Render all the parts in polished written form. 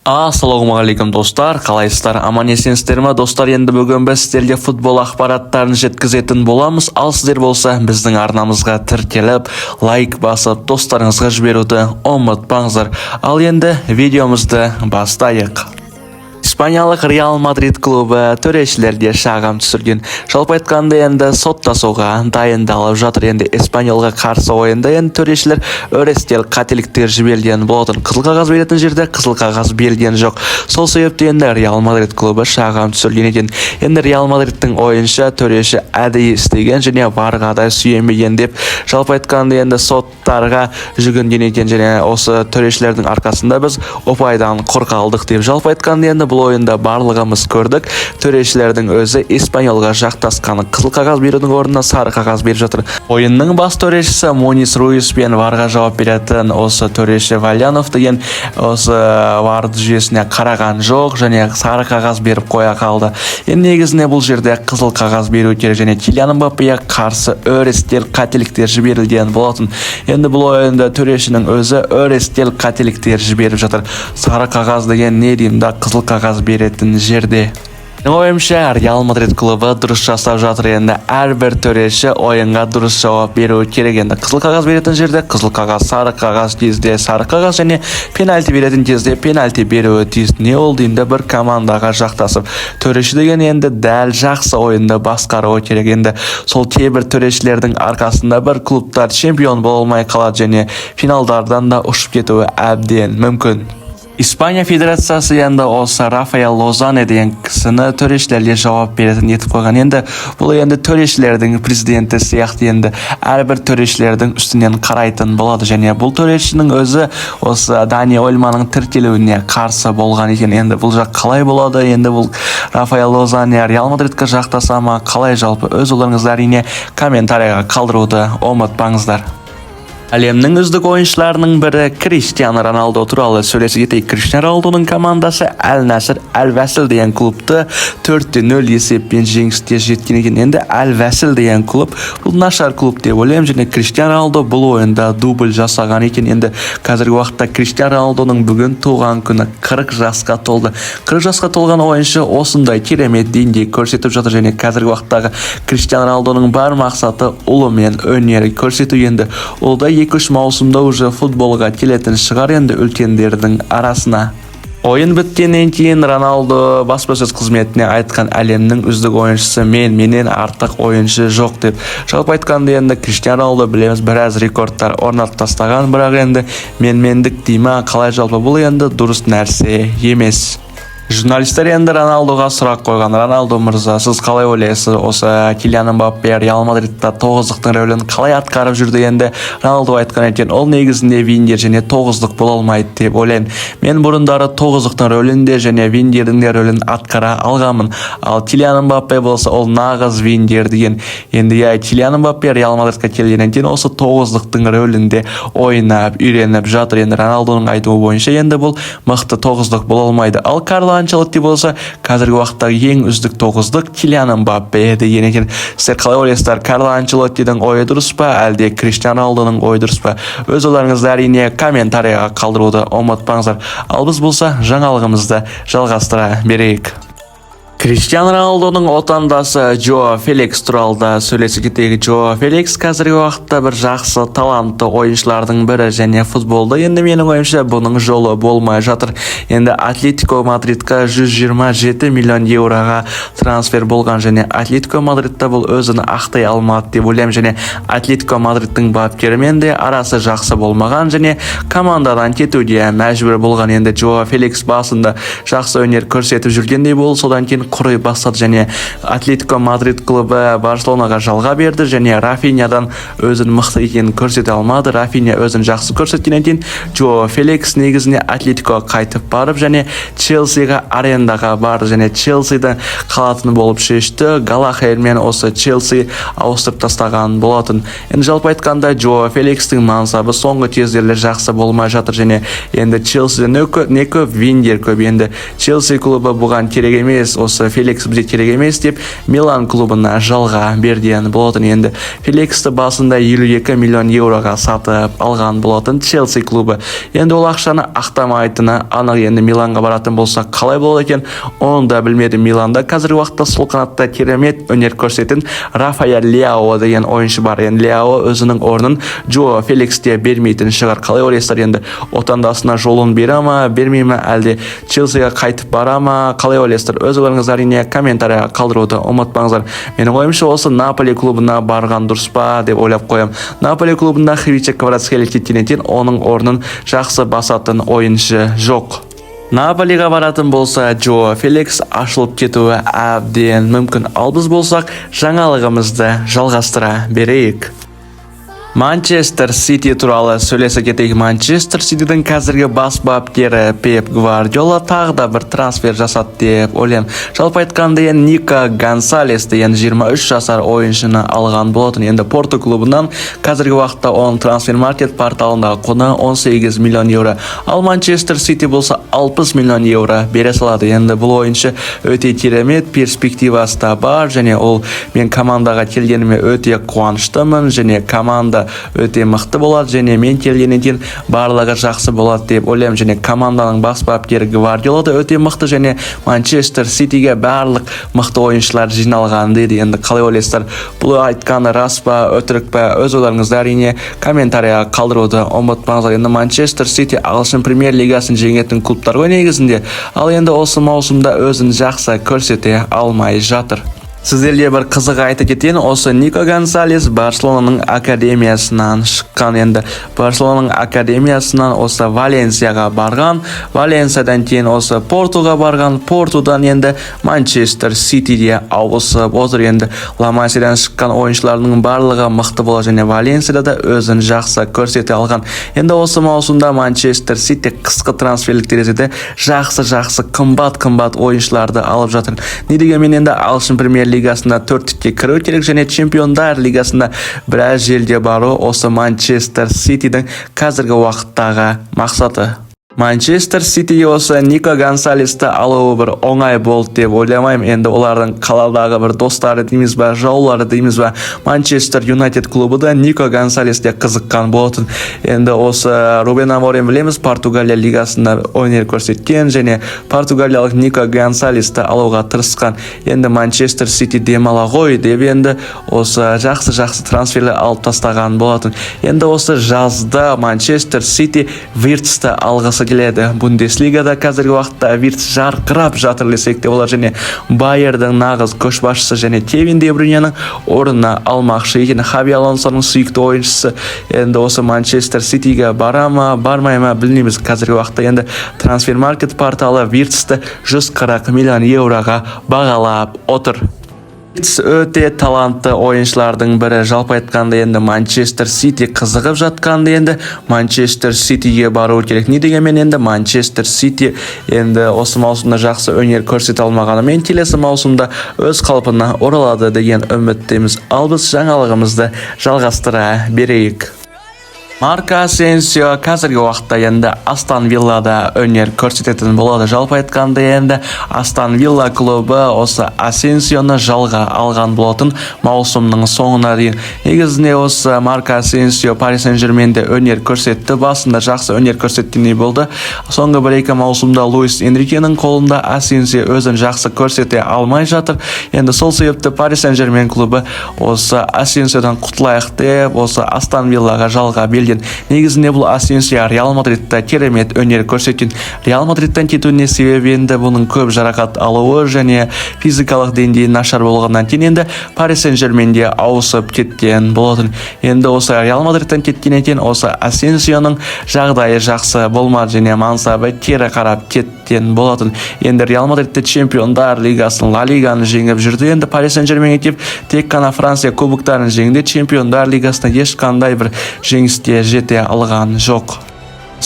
Ассалаумағалейкум, достар! Қалайсыздар, аман есенсіздер ма, достар? Енді бүгін біз сіздерге футбол ақпараттарын жеткізетін боламыз. Ал сіздер болса, біздің арнамызға тіркеліп, лайк басып, достарыңызға жіберуді ұмытпаңыздар. Ал енді видеомызды бастайық. Испаниялық Реал Мадрид клубы төрешілерге шағым түсірген. Жалпы айтқанда, енді соттасуға дайындалып жатыр. Енді Эспаньолға қарсы ойында енді төрешілер өрескел қателіктер жіберген болатын. Қызыл қағаз беретін жерде қызыл қағаз берген жоқ. Сол себепті енді Реал Мадрид клубы шағым түсірген екен. Енді Реал Мадридтің ойынша, төреші әдейі істеген және ВАР-ға да сүйенбеген деп, жалпы айтқанда, енді соттарға жүгінген екен және осы төрешілердің арқасында біз ұпайдан құр қалдық деп. Жалпы айтқанда, енді бұл ойында барлығымыз көрдік, төрешілердің өзі Эспаньолға жақтасқан, қызыл қағаз берудің орнына сары қағаз беріп жатыр. Ойынның бас төрешісі Мунис Руис пен ВАР-ға жауап беретін осы төреші Вальянов деген осы ВАР жүйесіне қараған жоқ және сары қағаз беріп қоя қалды. Енді негізінде бұл жерде қызыл қағаз беру керек және Килиан Мбаппеге қарсы өрескел қателіктер жіберілген болатын. Енді бұл ойында төрешінің өзі өрескел қателіктер жіберіп жатыр. Сары қағаз деген не деймін да, қызыл қағаз беретін жерде. Менің ойымша, Реал Мадрид клубы дұрыс жасап жатыр. Енді әрбір төреші ойынға дұрыс жауап беруі керек. Енді қызыл қағаз беретін жерде қызыл қағаз, сары қағаз кезде сары қағаз және пенальти беретін кезде пенальти беруі тиіс. Не ол деймін да, бір командаға жақтасып. Төреші деген енді дәл жақсы ойынды басқаруы керек. Енді сол кейбір төрешілердің арқасында бір клубтар чемпион бола алмай қалады және финалдардан да ұшып кетуі әбден мүмкін. Испания федерациясы енді осы Рафаэль Лозане деген кісіні төрешілерге жауап беретін етіп қойған. Енді бұл енді төрешілердің президенті сияқты, енді әрбір төрешілердің үстінен қарайтын болады және бұл төрешінің өзі осы Дани Ольманың тіркелуіне қарсы болған екен. Енді бұл жақ қалай болады? Енді бұл Рафаэль Лозане Реал Мадридке жақтаса ма, қалай? Жалпы өз ойларыңызды, әрине, комментарийға қалдыруды ұмытпаңыздар. Әлемнің үздік ойыншыларының бірі Криштиану Роналдо туралы сөйлесе кетейік. Криштиану Роналдоның командасы Әл Наср Әл Вәсіл деген клубты 4-0 есеппен жеңіске жеткен екен. Енді Әл Вәсіл деген клуб бұл нашар клуб деп ойлаймын және Криштиану Роналдо бұл ойында дубль жасаған екен. Енді қазіргі уақытта Криштиану Роналдоның бүгін туған күні, 40 жасқа толды. 40 жасқа толған ойыншы осындай керемет деңгей көрсетіп жатыр және қазіргі уақыттағы Криштиану Роналдоның бар мақсаты ұлымен өнер көрсету. Енді ол да 2-3 маусымда уже футболға келетін шығар енді үлкендердің арасына. Ойын біткеннен кейін Роналдо баспасөз қызметіне айтқан: «Әлемнің үздік ойыншысы мен, менен артық ойыншы жоқ», – деп. Жалпы айтқанда, енді Криштиану Роналдо, білеміз, біраз рекордтар орнатып тастаған, бірақ енді менмендік дей ма, қалай, жалпы бұл енді дұрыс нәрсе емес. Журналистер енді Роналдоға сұрақ қойған: «Роналдо мырза, сіз қалай ойлайсыз, осы Килиан Мбаппе Реал Мадридта тоғыздықтың рөлін қалай атқарып жүрді?» Енді Роналдо айтқан екен: «Ол негізінде вингер және тоғыздық бола алмайды деп ойлаймын. Мен бұрындары тоғыздықтың рөлін де және вингердің де рөлін атқара алғанмын, ал Килиан Мбаппе болса, ол нағыз вингер», – деген. Енді иә, Килиан Мбаппе Реал Мадридқа келгеннен кейін осы тоғыздықтың рөлінде ойнап үйреніп жатыр. Енді Роналдоның айтуы бойынша, енді бұл мықты тоғыздық бола алмайды. Ал Карло Анчелотти болса, қазіргі уақыттағы ең үздік тоғыздық Килиан Мбаппе деген екен. Сіздер қалай ойлайсыздар, Карло Анчелоттидің ойы дұрыс па, әлде Криштиану Роналдоның ойы дұрыс па? Өз ойларыңызды, әрине, комментарийға қалдыруды ұмытпаңыздар. Ал біз болса жаңалығымызды жалғастыра берейік. Криштиану Роналдоның отандасы Жоа Феликс туралы да сөйлесе кетейік. Жоа Феликс қазіргі уақытта бір жақсы, талантты ойыншылардың бірі және футболда енді менің ойымша, бұның жолы болмай жатыр. Енді Атлетико Мадридқа 127 миллион еуроға трансфер болған және Атлетико Мадридта бұл өзін ақтай алмады деп ойлаймын және Атлетико Мадридтің бапкерімен де арасы жақсы болмаған және командадан кетуге мәжбүр болған. Енді Жоа Феликс басында жақсы өнер көрсетіп жүргендей болды, содан кейін құрый бастады және Атлетико Мадрид клубы Барселонаға жалға берді және Рафинядан өзін мықты екенін көрсете алмады. Рафиня өзін жақсы көрсеткеннен кейін Жоа Феликс негізінде Атлетико қайтып барып және Челсиға арендаға барды және Челсиді қалатын болып шешті. Галлахермен осы Челси ауыстырып тастаған болатын. Енді жалпы айтқанда, Жоа Феликстің мансабы соңғы кездерде жақсы болмай жатыр және енді Челсиде не көп, вингер көп. Енді Челси клубы бұған керек емес осы. Осы Феликс бізге керек емес деп, Милан клубына жалға берген болатын. Енді Феликсті басында 52 миллион еуроға сатып алған болатын Челси клубы. Енді ол ақшаны ақтамайтыны анық. Енді Миланға баратын болса, қалай болады екен, оны да білмедім. Миланда қазіргі уақытта сол қанатта керемет өнер көрсететін Рафаэль Леао деген ойыншы бар. Енді Леао өзінің орнын Жоао Феликске бермейтін шығар. Қалай ойлайсыздар, енді отандасына жолын бере ма, бермей ма, әлде Челсиге қайтып бара ма? Қалай ойлайсыздар? Өз ойларыңызды, әрине, комментарийға қалдыруды ұмытпаңыздар. Менің ойымша, осы Наполи клубына барған дұрыс па деп ойлап қоямын. Наполи клубында Хвича Кварацхелия кеткеннен кейін оның орнын жақсы басатын ойыншы жоқ. Наполиға баратын болса, Жоао Феликс ашылып кетуі әбден мүмкін. Ал біз болсақ, жаңалығымызды жалғастыра берейік. Манчестер Сити туралы сөйлесе кетейік. Манчестер Ситидің қазіргі бас бапкері Пеп Гвардиола тағы да бір трансфер жасады деп ойлаймын. Жалпы айтқанда, енді Нико Гонсалес деген 23 жасар ойыншыны алған болатын енді Порто клубынан. Қазіргі уақытта оның Трансфер Маркет порталындағы құны 18 миллион еуро. Ал Манчестер Сити болса 60 миллион еуро бере салады. Енді бұл ойыншы өте керемет, перспективасы да бар және ол мен командаға келгеніме өте қуаныштымын және команда өте мықты болады және мен келгеннен кейін барлығы жақсы болады деп ойлаймын. Және команданың бас бапкері Гвардиола да өте мықты және Манчестер Ситиге барлық мықты ойыншылар жиналған дейді. Енді қалай ойлайсыздар, бұл айтқаны рас па, өтірік па? Өз ойларыңызды, әрине, комментарийға қалдыруды ұмытпаңыздар. Енді Манчестер Сити ағылшын премьер лигасын жеңетін клубтар ғой негізінде, ал енді осы маусымда өзін жақсы көрсете алмай жатыр. Сіздерге бір қызық айта кетейін: осы Нико Гонсалес Барселонаның академиясынан шыққан. Енді Барселонаның академиясынан осы Валенсияға барған, Валенсиядан кейін осы Портуға барған, Портудан енді Манчестер Ситиге ауысып отыр. Енді Ла Масиядан шыққан ойыншылардың барлығы мықты болады және Валенсияда да өзін жақсы көрсете алған. Енді осы маусымда Манчестер Сити қысқы трансферлік терезеде жақсы жақсы, қымбат қымбат ойыншыларды алып жатыр. Не дегенмен, енді ағылшын премьер лигасында төрттікке кіру керек және Чемпиондар лигасында біраз жерге бару осы Манчестер Ситидің қазіргі уақыттағы мақсаты. Манчестер Ситиге осы Нико Гонсалесті алуы бір оңай болды деп ойламаймын. Енді олардың қаладағы бір достары дейміз ба, жаулары дейміз ба, Манчестер Юнайтед клубы да Нико Гонсалеске қызыққан болатын. Енді осы Рубен Аморим, білеміз, Португалия лигасында өнер көрсеткен және португалиялық Нико Гонсалесті алуға тырысқан. Енді Манчестер Сити демала ғой деп, енді осы жақсы жақсы трансферлер алып тастаған болатын. Енді осы жазда Манчестер Сити Вирцті алғысы келеді. Бундеслигада қазіргі уақытта Вирц жарқырап жатыр десек те болады және Байердің нағыз көшбасшысы және Кевин де Брюйненің орнына алмақшы екен. Хави Алонсоның сүйікті ойыншысы. Енді осы Манчестер Ситиге бара ма, бармай ма, білмейміз. Қазіргі уақытта енді Трансфер Маркет порталы Вирцті 140 миллион еуроға бағалап отыр. Вирц өте талантты ойыншылардың бірі. Жалпы айтқанда, енді Манчестер Сити қызығып жатқанда, енді Манчестер Ситиге бару керек. Не дегенмен, енді Манчестер Сити енді осы маусымда жақсы өнер көрсете алмағанымен, келесі маусымда өз қалпына оралады деген үміттеміз. Ал біз жаңалығымызды жалғастыра берейік. Марко Асенсио қазіргі уақытта енді Астон Виллада өнер көрсететін болады. Жалпы айтқанда, енді Астон Вилла клубы осы Асенсионы жалға алған болатын маусымның соңына дейін. Негізінде осы Марко Асенсио Пари Сен Жерменде өнер көрсетті. Басында жақсы өнер көрсеткендей болды. Соңғы бір-екі маусымда Луис Энрикенің қолында Асенсио өзін жақсы көрсете алмай жатыр. Енді сол себепті Пари Сен Жермен клубы осы Асенсиодан құтылайық деп, осы Астон Виллаға жалға берген. Негізінде бұл Асенсио Реал Мадридта керемет өнер көрсеткен. Реал Мадридтан кетуіне себеп енді бұның көп жарақат алуы және физикалық деңгейі нашар болғаннан кейін енді Пари Сен Жерменге ауысып кеткен болатын. Енді осы Реал Мадридтан кеткеннен кейін осы Асенсионың жағдайы жақсы болмады және мансабы кері қарап кеткен болатын. Енді Реал Мадридте Чемпиондар лигасын, Ла Лиганы жеңіп жүрді. Енді Пари Сен Жерменге келіп, тек қана Франция кубоктарын жеңді, Чемпиондар лигасында ешқандай бір жеңіске жете алған жоқ.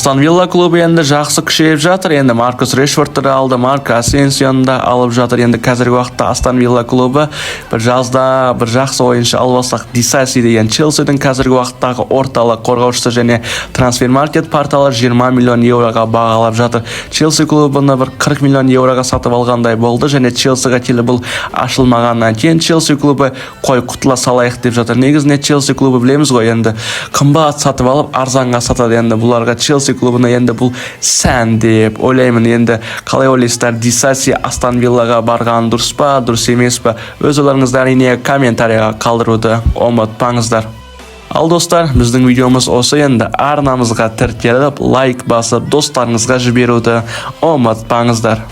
Астон Вилла клубы енді жақсы күшейіп жатыр. Енді Маркус Решфордты да алды, Марко Асенсионы да алып жатыр. Енді қазіргі уақытта Астон Вилла клубы бір жазда бір жақсы ойыншы алып алсақ, Дисаси деген Челсидің қазіргі уақыттағы орталық қорғаушысы, және Трансфермаркет порталы 20 миллион еуроға бағалап жатыр. Челси клубына бір 40 миллион еуроға сатып алғандай болды және Челсиға келіп, бұл ашылмағаннан кейін Челси клубы қой, құтыла салайық деп жатыр. Негізінде Челси клубы, білеміз ғой, енді қымбат сатып алып, арзанға сатады. Енді бұларға, Челси клубына енді бұл сән деп ойлаймын. Енді қалай ойлайсыздар, Дисаси Астон Виллаға барған дұрыс па, дұрыс емес па? Өз ойларыңызды, әрине, комментарийға қалдыруды ұмытпаңыздар. Ал, достар, біздің видеомыз осы. Енді арнамызға тіркеліп, лайк басып, достарыңызға жіберуді ұмытпаңыздар.